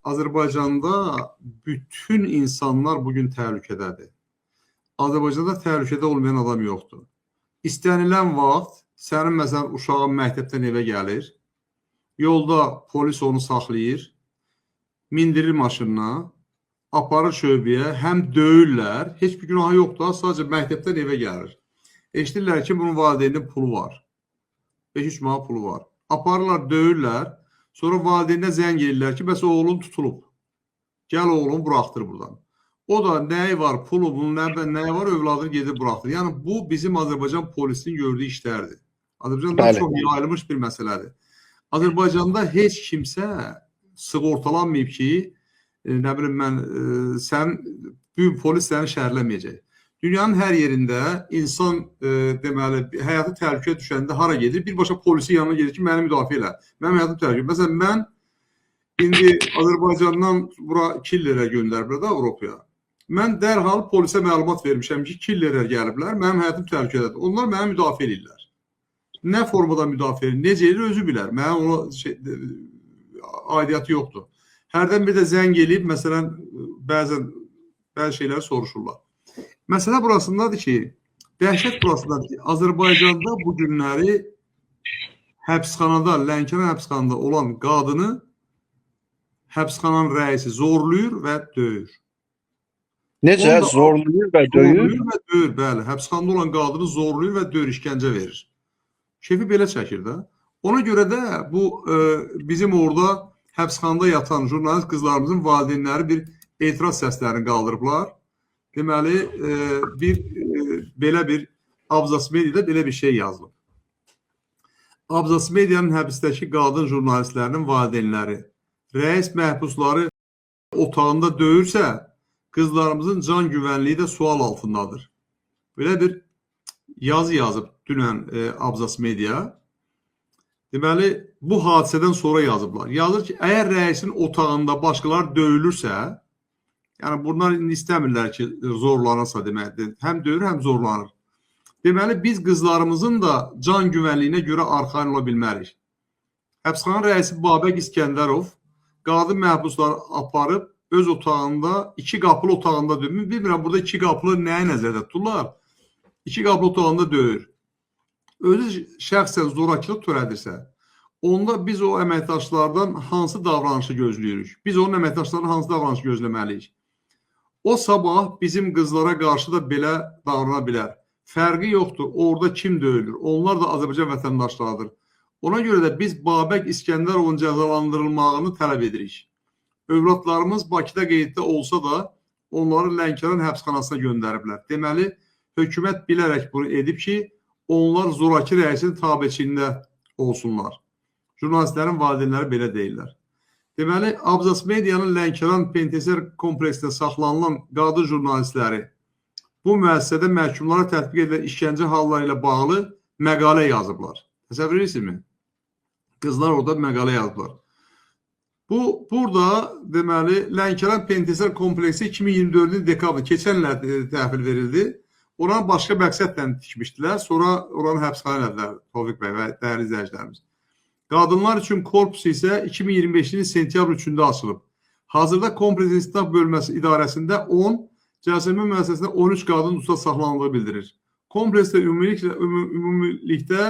Azərbaycanda bütün insanlar bugün təhlükədədir. Azərbaycanda təhlükədə olmayan adam yoxdur. İstənilən vaxt sənin məsələn uşağın məktəbdən evə gəlir, yolda polis onu saxlayır, mindirir maşınına, aparır şöbəyə, həm döyürlər, heç bir günahı yoxdur, sadəcə məktəbdən evə gəlir. Eşidirlər ki, bunun valideyninin pulu var. 5-3 manat pulu var. Aparırlar, döyürlər. Sonra valideyninə zəng edirlər ki, bəs oğlun tutulub. Gəl oğlumu buraxdır buradan. O da nəyi var, pulu, bunun nəyi var, övladını gedib buraxdır. Yəni bu bizim Azərbaycan polisinin gördüyü işlərdir. Azərbaycanda çox yayılmış bir məsələdir. Azərbaycanda heç kimsə sığortalanmayıb ki, nə bilim mən, sən bu polis səni şərhləməyəcək. Dünyanın hər yerində insan deməli həyatı təhlükəyə düşəndə hara gedir? Birbaşa polisin yanına gedir ki, məni müdafiə elə. Mənim həyatım təhlükədə. Məsələn, mən indi Azərbaycandan bura killerə göndəriblər də Avropaya. Mən dərhal polisə məlumat vermişəm ki, killerlər gəliblər, mənim həyatım təhlükədədir. Onlar məni müdafiə eləyirlər. Nə formada müdafiə edir, necə edir özü bilər. Mənim ona aidiyyatı yoxdur. Hərdən bir də zəng eləyib, məsələn, bəzən bəzi şeyləri soruşurlar. Məsələ burasındadır ki, dəhşət burasındadır ki, Azərbaycanda bu günləri həbsxanada, Lənkəran həbsxanada olan qadını həbsxananın rəisi zorlayır və döyür. Necə? Onda Zorlayır və döyür? Zorlayır və döyür, bəli. Həbsxanada olan qadını zorlayır və döyür, işgəncə verir. Keyfi belə çəkir də. Ona görə də bu bizim orada həbsxanada yatan jurnalist qızlarımızın valideynləri bir etiraz səslərini qaldırıblar. Deməli, bir belə bir Abzas Mediada belə bir şey yazılıb. Abzas Medianın həbsdəki qadın jurnalistlərinin valideynləri rəis məhbusları otağında döyürsə, qızlarımızın can güvənliyi də sual altındadır. Belə bir yazı yazıb dünən Abzas Media. Deməli, bu hadisədən sonra yazıblar. Yazır ki, əgər rəisin otağında başqaları döyülürsə, yəni bunlar indi istəmirlər ki, zorlanırsa deməkdir. Həm döyür, həm zorlanır. Deməli, biz qızlarımızın da can güvənliyinə görə arxayın ola bilmərik. Həbsxana rəisi Babək İskəndərov qadın məhbusları aparıb öz otağında, iki qapılı otağında döyür. Bilmirəm, burada iki qapılı nəyi nəzərdə tuturlar? İki qapılı otağında döyür. Özü şəxsən zorakılıq törədirsə, onda biz o əməkdaşlardan hansı davranışı gözləyirik? Biz onun əməkdaşlarından hansı davranışı gözləməliyik? O sabah bizim qızlara qarşı da belə davrana bilər. Fərqi yoxdur. Orada kim döyülür? Onlar da Azərbaycan vətəndaşlarıdır. Ona görə də biz Babək İskəndərovun cəzalandırılmağını tələb edirik. Övladlarımız Bakıda qeyddə olsa da onları Lənkəran həbsxanasına göndəriblər. Deməli, hökumət bilərək bunu edib ki, onlar zoraki rəisin tabeçiliyində olsunlar. Jurnalistlərin valideynləri belə deyirlər. Deməli, Abzas Medianın Lənkəran penitensiar kompleksində saxlanılan qadın jurnalistləri bu müəssisədə məhkumlara tətbiq edilən işgəncə halları ilə bağlı məqalə yazıblar. Təsəvvür edirsinizmi? Qızlar orada məqalə yazıblar. Bu burada deməli Lənkəran penitensiar kompleksi 2024-cü dekabr keçən il təhvil verildi. Oranı başqa məqsədlə tikmişdilər. Sonra oranı həbsxana elədilər Tofiq bəy və dəyərli izləyicilərimiz. Qadınlar üçün korpus isə 2025-ci ilin sentyabr 3-də açılıb. Hazırda kompleksin istinaf bölməsi idarəsində 10, cəzaçəkmə müəssisəsində 13 qadın dustaq saxlanıldığı bildirir. Kompleksdə ümumilikdə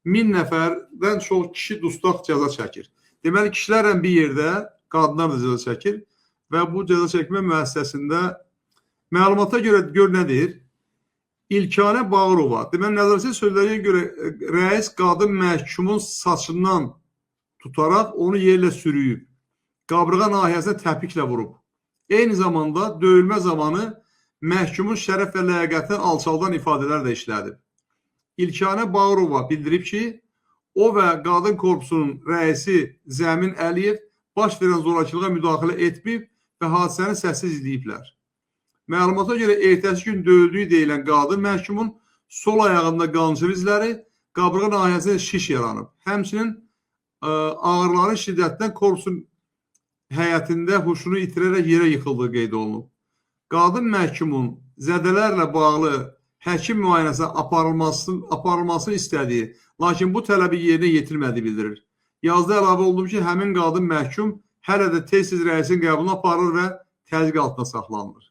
1000 nəfərdən çox kişi dustaq cəza çəkir. Deməli, kişilərlə bir yerdə qadınlar da cəza çəkir və bu cəza çəkmə müəssisəsində məlumata görə gör nə deyir? İlkanə Bağırova. Deməli, nəzarətçi sözlərinə görə rəis qadın məhkumun saçından tutaraq onu yerlə sürüyüb. Qabırğa nahiyəsinə təpiklə vurub. Eyni zamanda döyülmə zamanı məhkumun şərəf və ləyaqətini alçaldan ifadələr də işlədib. İlkanə Bağırova bildirib ki, o və qadın korpusunun rəisi Zəmin Əliyev baş verən zorakılığa müdaxilə etməyib və hadisəni səssiz izləyiblər. Məlumata görə ertəsi gün döyüldüyü deyilən qadın məhkumun sol ayağında qançır izləri, qabırğa nahiyəsində şiş yaranıb. Həmçinin ağrıların şiddətindən korpusun həyətində huşunu itirərək yerə yıxıldığı qeyd olunub. Qadın məhkumun zədələrlə bağlı həkim müayinəsinə aparılmasını istədiyi, lakin bu tələbi yerinə yetirmədiyi bildirir. Yazıda əlavə olunub ki, həmin qadın məhkum Hələ də tez-tez rəisin qəbuluna aparılır və təzyiq altında saxlanılır.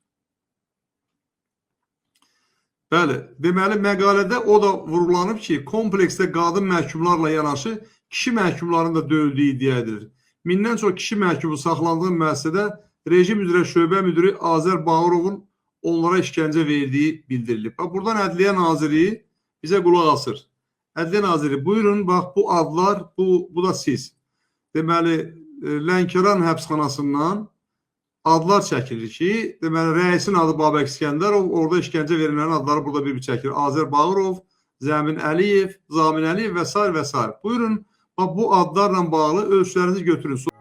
Bəli, deməli məqalədə o da vurğulanıb ki, kompleksdə qadın məhkumlarla yanaşı kişi məhkumlarının da döyüldüyü iddia edilir. 1000-dən çox kişi məhkumu saxlandığı müəssisədə rejim üzrə şöbə müdiri Azər Bağırovun onlara işgəncə verdiyi bildirilib. Bax, buradan Ədliyyə Nazirliyi bizə qulaq asır. Ədliyyə Nazirliyi, buyurun, bax bu adlar, bu da siz. Deməli, Lənkəran həbsxanasından adlar çəkilir ki, deməli rəisin adı Babək İsgəndərov, orada işgəncə verilənlərin adları burada bir-bir çəkilir. Azər Bağırov, Zəmin Əliyev, Zamin Əliyev və sair və sair. Buyurun, bax bu adlarla bağlı ölçülərinizi götürün.